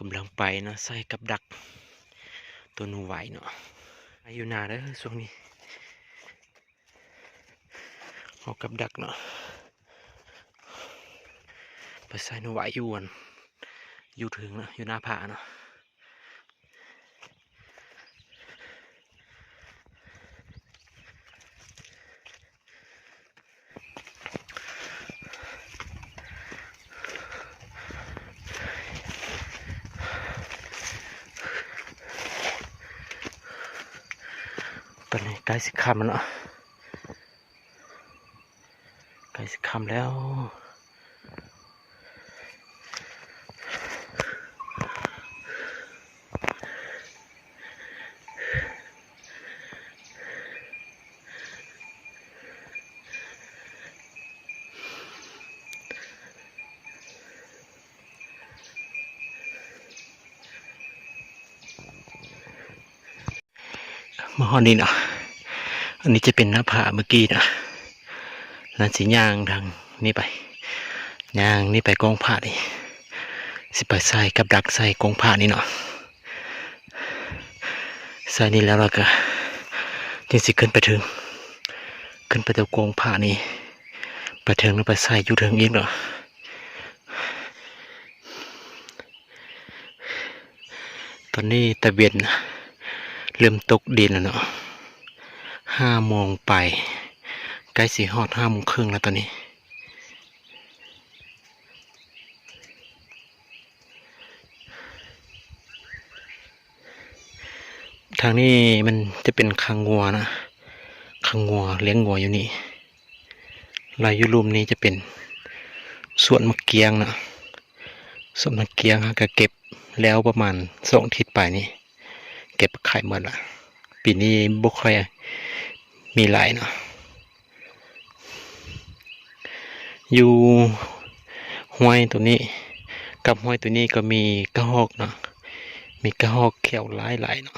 ກຳລັງໄປເນາະ ໃສ່ກັບດັກໂຕໜູໄຫວເນາະ ຢູ່ນາເດີຊ່ວງນີ້ ເອົາກັບດັກເນາະ ໄປໃສ່ໜູໄຫວຢູ່ອັນ ຢູ່ເທິງເນາະ ຢູ່ໜ້າຜາເນາະ. ຕອນນີ້ໃກ້ຊິຄ່ຳແລ້ວເນາະ ໃກ້ຊິຄ່ຳແລ້ວ. ມາຮອດນີ້ເນາະ ອັນນີ້ຈະເປັນໜ້າຜາເມື່ອກີ້ເນາະ ແລ້ວຊິຍ່າງທາງນີ້ໄປ ຍ່າງນີ້ໄປກ້ອງຜານີ້ ຊິໄປໃສ່ກັບດັກໃສ່ກ້ອງຜານີ້ເນາະ ໃສ່ນີ້ແລ້ວ ແລ້ວກະຈຶ່ງຊິຂຶ້ນໄປເທິງ ຂຶ້ນໄປແຕ່ກ້ອງຜານີ້ ໄປເທິງແລ້ວໄປໃສ່ຢູ່ເທິງອີກເນາະ. ຕອນນີ້ຕາເວັນເລີ່ມຕົກດິນແລ້ວເນາະ ຫ້າໂມງປາຍ ໃກ້ຊິຮອດຫ້າໂມງເຄິ່ງແລ້ວຕອນນີ້. ທາງນີ້ມັນຈະເປັນຄາງົວນະ ຄາງົວ ລ້ຽງງົວຢູ່ນີ້ ແລ້ວຢູ່ລຸ່ມນີ້ຈະເປັນສວນໝາກກ້ຽງນະ ສວນໝາກກ້ຽງ ຫາກະເກັບແລ້ວປະມານສອງທິດປາຍນີ້ ເກັບຂາຍໝົດລະ ປີນີ້ບໍ່ຄ່ອຍມີຫຼາຍເນາະ. ຢູ່ຫ້ວຍໂຕນີ້ ກັບຫ້ວຍໂຕນີ້ກໍມີກະຮອກເນາະ ມີກະຮອກຂຽວຫຼາຍໆເນາະ.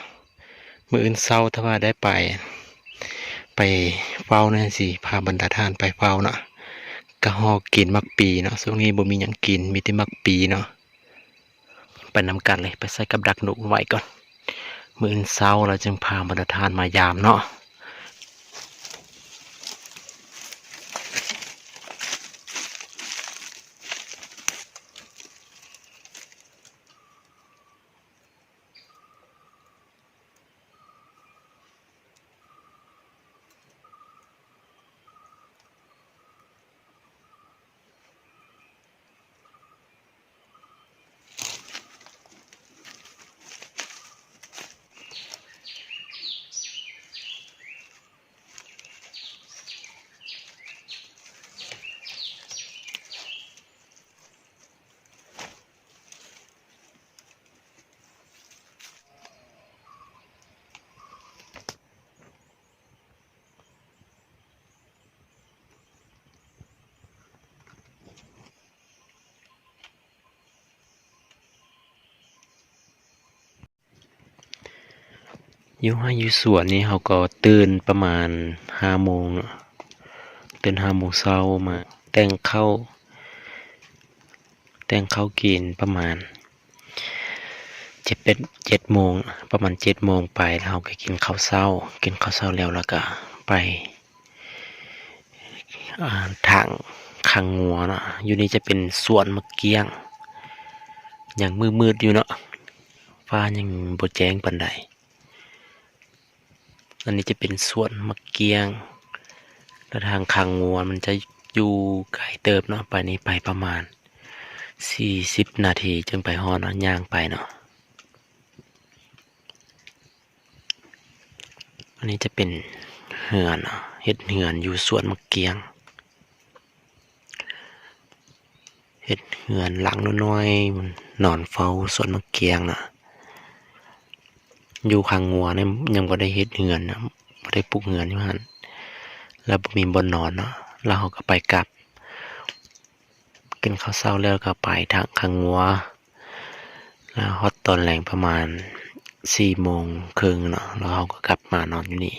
ມື້ອື່ນເຊົ້າຖ້າວ່າໄດ້ໄປ ໄປເຝົ້ານະ ຊິພາບັນດາທ່ານໄປເຝົ້າເນາະ ກະຮອກກິນໝາກປີເນາະ ຊ່ວງນີ້ບໍ່ມີຫຍັງກິນ ມີແຕ່ໝາກປີເນາະ. ໄປນຳກັນເລີຍ ໄປໃສ່ກັບດັກໜູໄຫວກ່ອນ ມື້ອື່ນເຊົ້າລະຈຶ່ງພາບັນດາທ່ານມາຢາມເນາະ. ຢູ່ໄຮ່ຢູ່ສວນນີ້ ເຮົາກໍຕື່ນປະມານຫ້າໂມງເນາະ ຕື່ນຫ້າໂມງເຊົ້າ ມາແຕ່ງເຂົ້າ ແຕ່ງເຂົ້າກິນປະມານເຈັດ ແປດ ເຈັດໂມງ ປະມານເຈັດໂມງປາຍ ແລ້ວເຮົາກໍກິນເຂົ້າເຊົ້າ ກິນເຂົ້າເຊົ້າແລ້ວ ແລ້ວກໍໄປ ອ່າ ທາງຄາງົວເນາະ. ຢູ່ນີ້ຈະເປັນສວນໝາກກ້ຽງ ຍັງມືດໆຢູ່ເນາະ ຟ້າຍັງບໍ່ແຈ້ງປານໃດ. ອັນນີ້ຈະເປັນສວນໝາກກ້ຽງ ແລະ ທາງຄາງົວມັນຈະຢູ່ໄກເຕີບເນາະ ໄປນີ້ໄປປະມານສີ່ສິບນາທີຈຶ່ງໄປຮອດເນາະ ຍ່າງໄປເນາະ. ອັນນີ້ຈະເປັນເຮືອນເນາະ ເຮັດເຮືອນຢູ່ສວນໝາກກ້ຽງ ເຮັດເຮືອນຫຼັງນ້ອຍໆ ນອນເຝົ້າສວນໝາກກ້ຽງນະ. ຢູ່ຄາງົວນີ້ຍັງບໍ່ໄດ້ເຮັດເຮືອນນະ ບໍ່ໄດ້ປຸກເຮືອນຢູ່ຫັ້ນ ແລ້ວບໍ່ມີບ່ອນນອນເນາະ ແລ້ວເຮົາກໍໄປກັບ ກິນເຂົ້າເຊົ້າແລ້ວກໍໄປທາງຄາງົວ ແລ້ວຮອດຕອນແລງປະມານສີ່ໂມງເຄິ່ງເນາະ ແລ້ວເຮົາກໍກັບມານອນຢູ່ນີ້.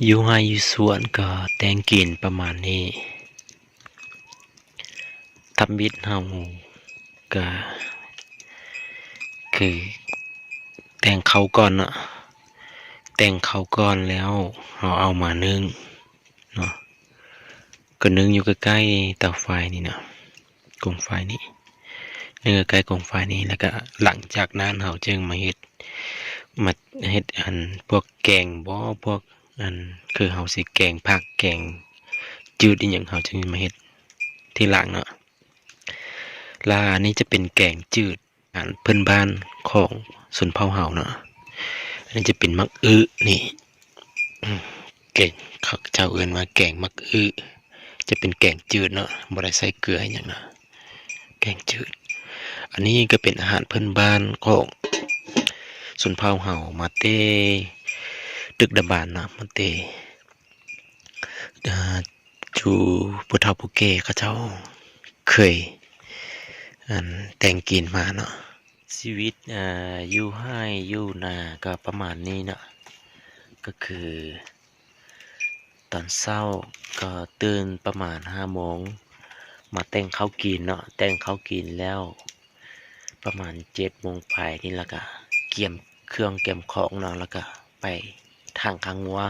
ຢູ່ໄຮ່ຢູ່ສວນກໍແຕ່ງກິນປະມານນີ້. ທຳອິດເຮົາກະຄືແຕ່ງເຂົ້າກ່ອນເນາະ, ແຕ່ງເຂົ້າກ່ອນແລ້ວເຮົາເອົາມາໜຶ້ງເນາະ, ກໍໜຶ້ງຢູ່ໃກ້ໆເຕົາຝ້າຍນີ້ເນາະ, ກົງຝ້າຍນີ້ ໜຶ້ງໃກ້ກົງຝ້າຍນີ້ ແລ້ວກະຫຼັງຈາກນັ້ນເຮົາຈຶ່ງມາເຮັດ ມາເຮັດອັນພວກແກງບໍ ພວກອັນ ຄືເຮົາຊິແກງຜັກແກງຈືດອີ່ຫຍັງ ເຮົາຈຶ່ງມາເຮັດທີຫຼັງເນາະ. ລະອັນນີ້ຈະເປັນແກງຈືດ ອາຫານພື້ນບ້ານຂອງຊົນເຜົ່າເຮົາເນາະ. ອັນນີ້ຈະເປັນໝາກອຶນີ້ ແກງ ເຂົາເຈົ້າເອີ້ນວ່າແກງໝາກອຶ, ຈະເປັນແກງຈືດເນາະ, ບໍ່ໄດ້ໃສ່ເກືອອີ່ຫຍັງເນາະ, ແກງຈືດ. ອັນນີ້ກໍເປັນອາຫານພື້ນບ້ານຂອງຊົນເຜົ່າເຮົາມາແຕ່ດຶກດຳບັນເນາະ, ມາແຕ່ ອ່າ ຢູ່ຜູ້ເຖົ້າຜູ້ແກ່ເຂົາເຈົ້າເຄີຍ ອັນ ແຕ່ງກິນມາເນາະ. ຊີວິດ ອ່າ ຢູ່ໄຮ່ຢູ່ນາກໍປະມານນີ້ເນາະ, ກໍຄືຕອນເຊົ້າກໍຕື່ນປະມານຫ້າໂມງ ມາແຕ່ງເຂົ້າກິນເນາະ, ແຕ່ງເຂົ້າກິນແລ້ວ ປະມານເຈັດໂມງປາຍນີ້ ແລ້ວກະກຽມເຄື່ອງກຽມຂອງເນາະ, ແລ້ວກະໄປຖາງຄາງົວ,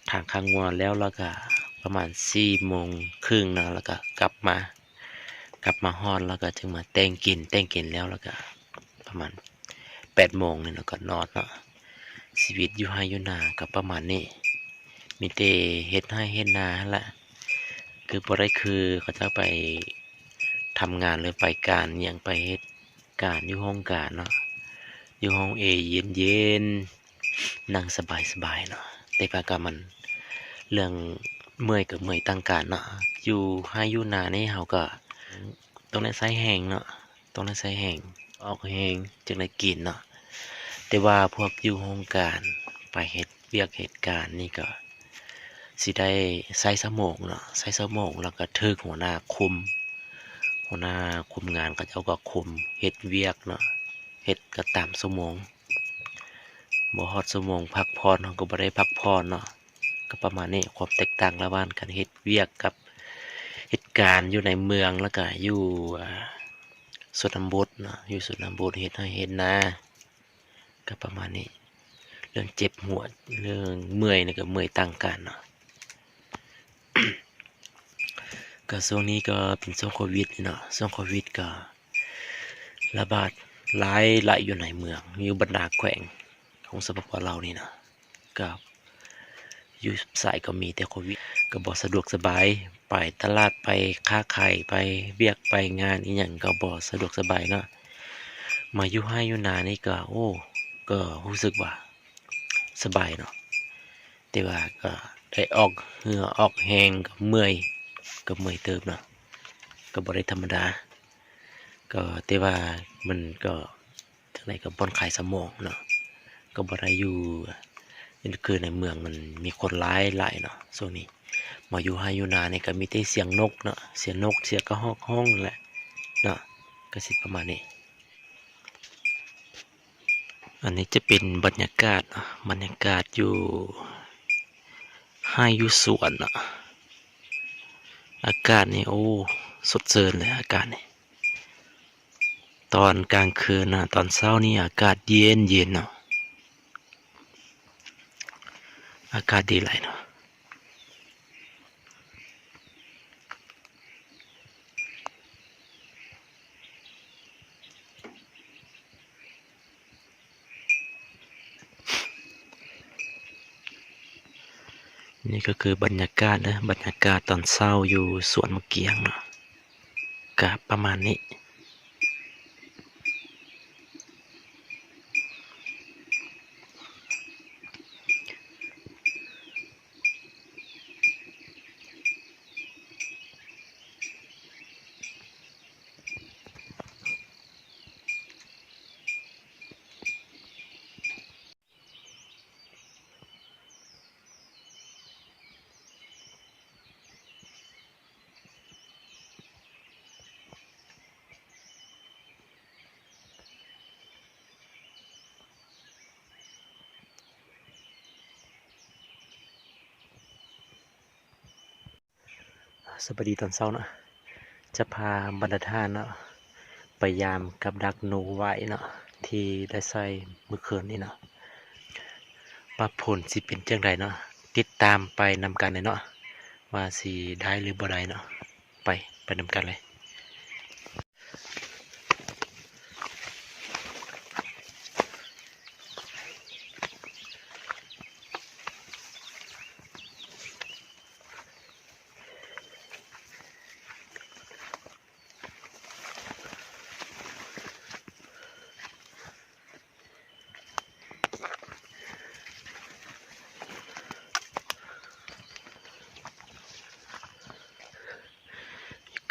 ຖາງຄາງົວແລ້ວ ແລ້ວກະປະມານສີ່ໂມງເຄິ່ງເນາະ, ແລ້ວກະກັບມາ ກັບມາຮອດ ແລ້ວກະຈຶ່ງມາແຕ່ງກິນ, ແຕ່ງກິນແລ້ວ ແລ້ວກະປະມານແປດໂມງນີ້ ແລ້ວກະນອນເນາະ. ຊີວິດຢູ່ໄຮ່ຢູ່ນາກະປະມານນີ້, ມີແຕ່ເຮັດໄຮ່ເຮັດນາຫັ້ນລະ, ຄືບໍ່ໄດ້ຄືເຂົາເຈົ້າໄປ ທຳງານ ຫຼື ໄປການຫຍັງ ໄປເຮັດການຢູ່ໂຮງການເນາະ, ຢູ່ຫ້ອງແອເຢັນໆ ນັ່ງສະບາຍໆເນາະ. ແຕ່ວ່າກໍມັນ ເລື່ອງເມື່ອຍກໍເມື່ອຍຕ່າງກັນເນາະ, ຢູ່ໄຮ່ຢູ່ນານີ້ເຮົາກໍຕ້ອງໄດ້ໃຊ້ແຮງເນາະ, ຕ້ອງໄດ້ໃຊ້ແຮງ ອອກແຮງຈຶ່ງໄດ້ກິນເນາະ. ແຕ່ວ່າພວກຢູ່ໂຮງການ ໄປເຮັດວຽກເຮັດການນີ້ກໍ ຊິໄດ້ໃຊ້ຊົ່ວໂມງເນາະ, ໃຊ້ຊົ່ວໂມງ ແລ້ວກໍຖືກຫົວໜ້າຄຸມ, ຫົວໜ້າຄຸມງານເຂົາເຈົ້າກໍຄຸມເຮັດວຽກເນາະ, ເຮັດກໍຕາມຊົ່ວໂມງ, ບໍ່ຮອດຊົ່ວໂມງພັກຜ່ອນ ເຮົາກໍບໍ່ໄດ້ພັກຜ່ອນເນາະ. ກໍປະມານນີ້ ຄວາມແຕກຕ່າງລະຫວ່າງການເຮັດວຽກກັບເຮັດການຢູ່ໃນເມືອງ ແລ້ວກໍຢູ່ ອ່າ ຊົນນະບົດເນາະ, ຢູ່ຊົນນະບົດເຮັດໄຮ່ເຮັດນາ. ກໍປະມານນີ້, ເລື່ອງເຈັບຫົວ ເລື່ອງເມື່ອຍນີ້ກໍເມື່ອຍຕ່າງກັນເນາະ. ກໍຊ່ວງນີ້ກໍເປັນຊ່ວງໂຄວິດເນາະ, ຊ່ວງໂຄວິດກໍລະບາດຫຼາຍຫຼາຍຢູ່ໃນເມືອງ ຢູ່ບັນດາແຂວງຂອງ ສປປ ລາວ ນີ້ນະ, ກໍ ຢູ່ໃສກໍມີແຕ່ໂຄວິດ, ກໍບໍ່ສະດວກສະບາຍ, ໄປຕະຫຼາດ ໄປຄ້າຂາຍ ໄປວຽກໄປງານອີ່ຫຍັງກໍບໍ່ສະດວກສະບາຍເນາະ. ມາຢູ່ໄຮ່ຢູ່ນານີ້ກໍ ໂອ້ ກໍຮູ້ສຶກວ່າສະບາຍເນາະ, ແຕ່ວ່າກໍໄດ້ອອກເຫື່ອອອກແຮງ, ກໍເມື່ອຍ ກໍເມື່ອຍເຕີບເນາະ, ກໍບໍ່ໄດ້ທຳມະດາ, ກໍແຕ່ວ່າມັນກໍ ຈັ່ງໃດກໍຜ່ອນຄາຍສະໝອງເນາະ, ກໍບໍ່ໄດ້ຢູ່ ຄືໃນເມືອງມັນມີຄົນຫຼາຍໆເນາະ. ຊ່ວງນີ້ມາຢູ່ໄຮ່ຢູ່ນານີ້ກໍມີແຕ່ສຽງນົກເນາະ, ສຽງນົກ ສຽງກະຮອກຮ້ອງນັ້ນແຫຼະເນາະ, ກໍຊິປະມານນີ້. ອັນນີ້ຈະເປັນບັນຍາກາດເນາະ, ບັນຍາກາດຢູ່ໄຮ່ຢູ່ສວນເນາະ. ອາກາດນີ້ ໂອ້ ສົດຊື່ນເລີຍອາກາດນີ້. ຕອນກາງຄືນນະ ຕອນເຊົ້ານີ້ອາກາດເຢັນໆເນາະ, ອາກາດດີຫຼາຍເນາະ. ນີ້ກໍຄືບັນຍາກາດເດີ, ບັນຍາກາດຕອນເຊົ້າຢູ່ສວນໝາກກຽງເນາະ, ກະປະມານນີ້. ສະບາຍດີຕອນເຊົ້າເນາະ, ຈະພາບັນດາທ່ານເນາະ ໄປຢາມກັບດັກໜູໄວ້ເນາະ ທີ່ໄດ້ໃສ່ມື້ຄືນນີ້ເນາະ ວ່າຜົນຊິເປັນຈັ່ງໃດເນາະ ຕິດຕາມໄປນຳກັນເລີຍເນາະ ວ່າຊິໄດ້ຫຼືບໍ່ໄດ້ເນາະ ໄປ ໄປນຳກັນເລີຍ.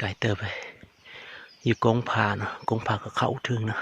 ໄກເຕີບເລີຍ ຢູ່ກົງຜາເນາະ ກົງຜາກໍເຂົ້າເຖິງເນາະ.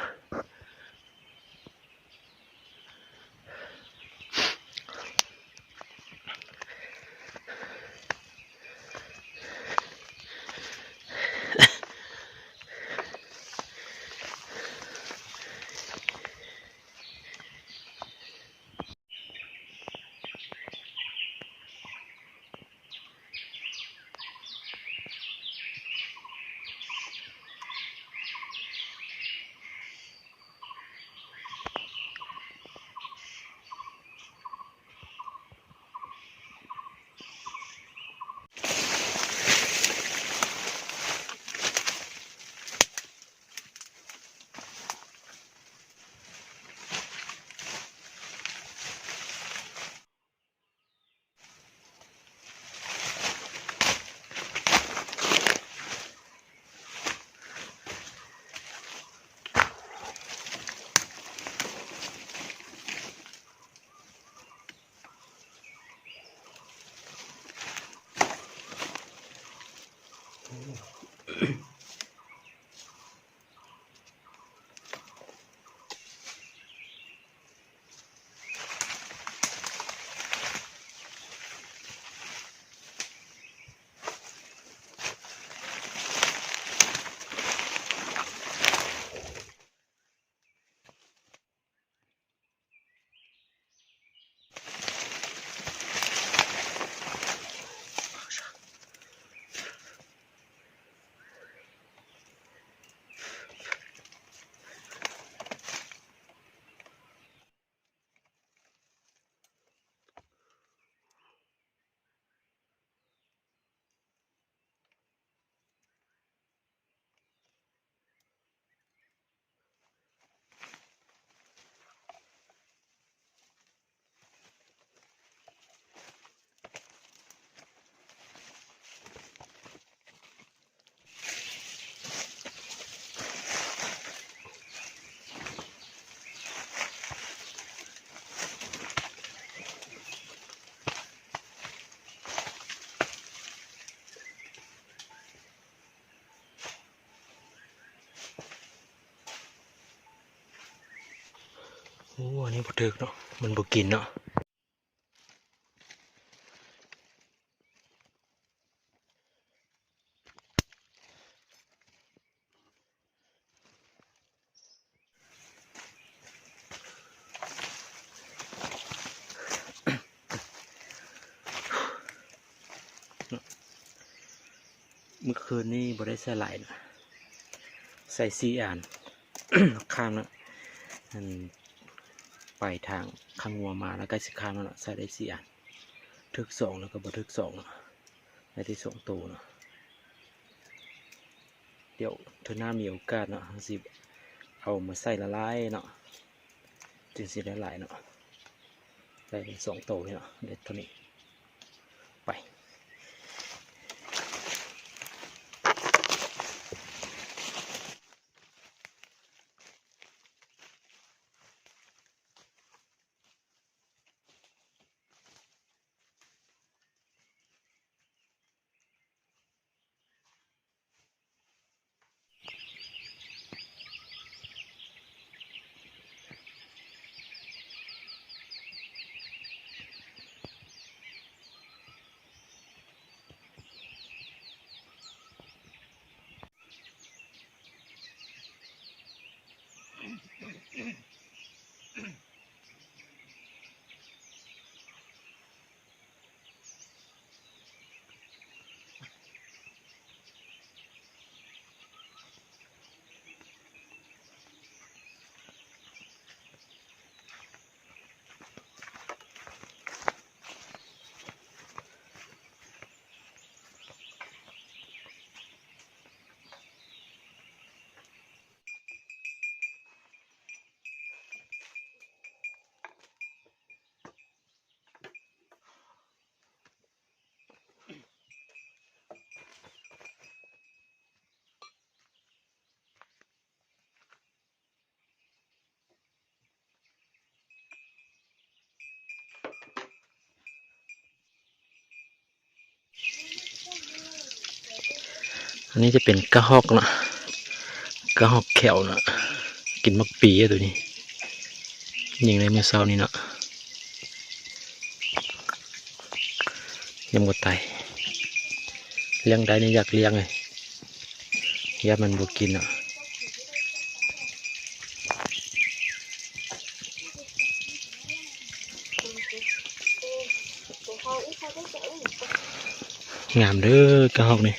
ໂອ້ ອັນນີ້ບໍ່ຖືກເນາະ ມັນບໍ່ກິນເນາະ. ມື້ຄືນນີ້ບໍ່ໄດ້ໃສ່ຫຼາຍນະ ໃສ່ສີ່ອັນ ຂ້າມນະ ອັນ ໄປທາງຄຳງົວມາ ແລ້ວໃກ້ຊິຂ້າມແລ້ວນະ ໃສ່ໄດ້ສີ່ອັນ ຖືກສອງ ແລ້ວກໍບໍ່ຖືກສອງນະ ໄດ້ແຕ່ສອງໂຕເນາະ. ດຽວເທື່ອໜ້າມີໂອກາດເນາະ ເຮົາຊິເອົາມາໃສ່ຫຼາຍໆເນາະ ຈຶ່ງຊິໄດ້ຫຼາຍເນາະ. ໄດ້ສອງໂຕນີ້ເນາະ ໄດ້ເທົ່ານີ້ ໄປ. ເ ອັນນີ້ຈະເປັນກະຮອກເນາະ ກະຮອກແຂ້ວເນາະ ກິນໝາກປີເດ້ໂຕນີ້ ຍິງໄດ້ມື້ເຊົ້ານີ້ເນາະ ຍັງບໍ່ຕາຍ ລ້ຽງໄດ້ນີ້ຢາກລ້ຽງເລີຍ ຢ້ານມັນບໍ່ກິນເນາະ. ງາມເດີກະຮອກນີ້.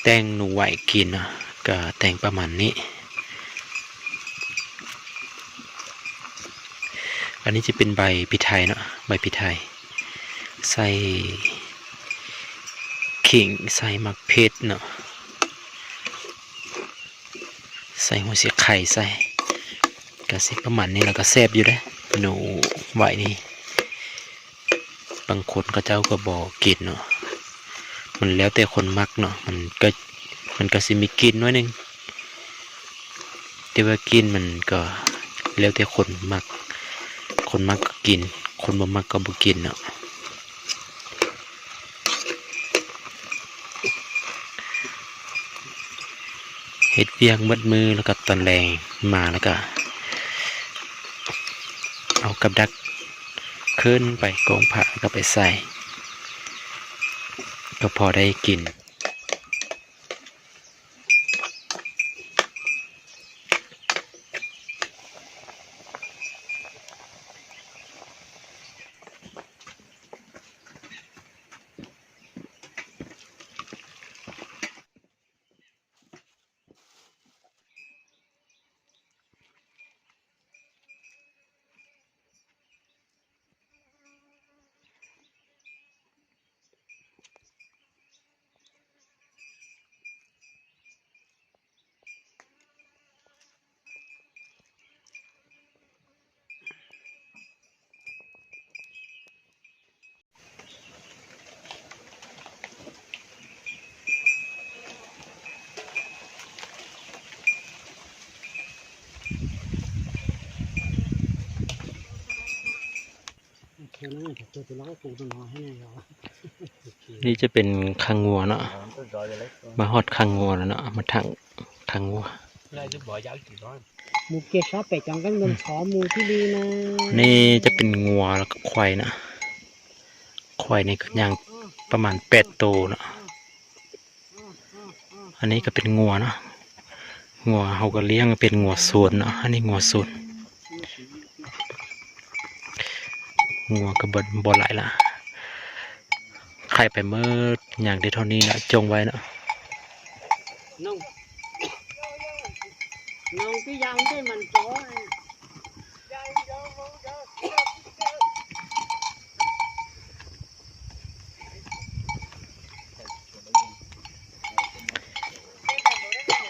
ແຕ່ງໜູໄວ້ກິນເນາະ ກະແຕ່ງປະມານນີ້. ອັນນີ້ຈະເປັນໃບພິໄທເນາະ ໃບພິໄທ ໃສ່ຂີງ ໃສ່ໝາກເຜັດເນາະ ໃສ່ຫົວສີໄຄໃສ່ ກະຊິປະມານນີ້ລະກະແຊບຢູ່ເດ້ ໜູໄວ້ນີ້. ບາງຄົນເຂົາເຈົ້າກໍບໍ່ກິນເນາະ ມັນແລ້ວແຕ່ຄົນມັກເນາະ ມັນກໍ ມັນກໍຊິມີກິ່ນໜ້ອຍໜຶ່ງ ແຕ່ວ່າກິ່ນມັນກໍແລ້ວແຕ່ຄົນມັກ ຄົນມັກກໍກິນ ຄົນບໍ່ມັກກໍບໍ່ກິນເນາະ. ເຮັດວຽກໝົດມື້ ແລ້ວກໍຕອນແລງມາ ແລ້ວກໍເອົາກັບດັກຂຶ້ນໄປກອງຜ້າ ແລ້ວກໍໄປໃສ່ ກໍພໍໄດ້ກິນ.ນີ້ຈະເປັນຄາງົວເນາະ ມາຮອດຄາງົວແລ້ວເນາະ ມາຖັງຄາງົວ. ໝູເກຊາໄປຈັງກັນເບິ່ງຂໍໝູທີ່ດີນະ. ນີ້ຈະເປັນງົວແລ້ວກໍຄວາຍນະ. ຄວາຍນີ້ກໍຍ່າງປະມານແປດໂຕເນາະ. ອັນນີ້ກໍເປັນງົວເນາະ. ງົວເຮົາກໍລ້ຽງເປັນງົວສວນເນາະ. ອັນນີ້ງົວສວນ. ງົວກໍບໍ່ ບໍ່ຫຼາຍລະ. ຂາຍໄປເໝິດ ຍ່າງໄດ້ເທົ່ານີ້ລະ ຈົ່ງໄວ້ເນາະ. ນ້ອງ ນ້ອງ ໄປຍ່າງໄດ້ມັນໂຕ.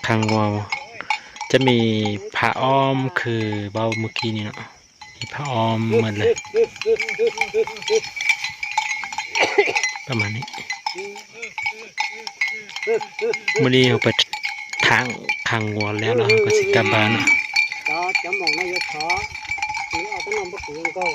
ຄາງງົວຈະມີຜ້າອ້ອມ ຄືເວົ້າມື້ກີ້ນີ້ເນາະ. ມີຜ້າອ້ອມໝົດເລີຍ ປະມານນີ້. ມື້ນີ້ເຮົາໄປຖາງຄາງງົວແລ້ວ ແລ້ວເຮົາກໍຊິກັບບ້ານເນາະ. ຈະມອງນາຍົກຂໍ ຊິເອົາຂະໜົມບັກກຸງກ່ອນ.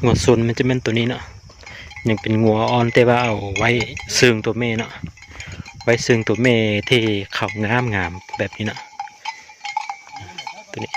ງົວຊົນມັນຈະແມ່ນໂຕນີ້ເນາະ. ຍັງເປັນງົວອ່ອນ ແຕ່ວ່າເອົາໄວ້ເຊິ່ງໂຕແມ່ເນາະ. ໄວ້ເຊິ່ງໂຕແມ່ທີ່ເຂົາງາມໆແບບນີ້ເນາະ. ໂຕນີ້